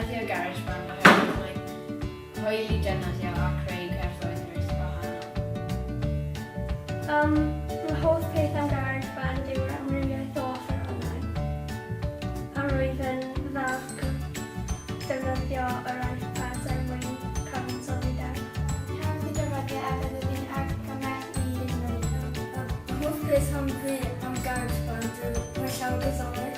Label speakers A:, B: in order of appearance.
A: defnyddio GarageBand oherwydd mae'n hwyl i defnyddio a creu cerddoriaeth wahanol.
B: Um, fy hoff peth am GarageBand yw'r amrywiaeth o offerynnau, a roedd yn dda defnyddio yr iPads er mwyn cyfansoddi depp.
C: Hawdd i defnyddio a byddwn i'n argymell i ddefnyddio.
D: Hoff peth am fi am GarageBand yw mae llawer gwyddoniaeth.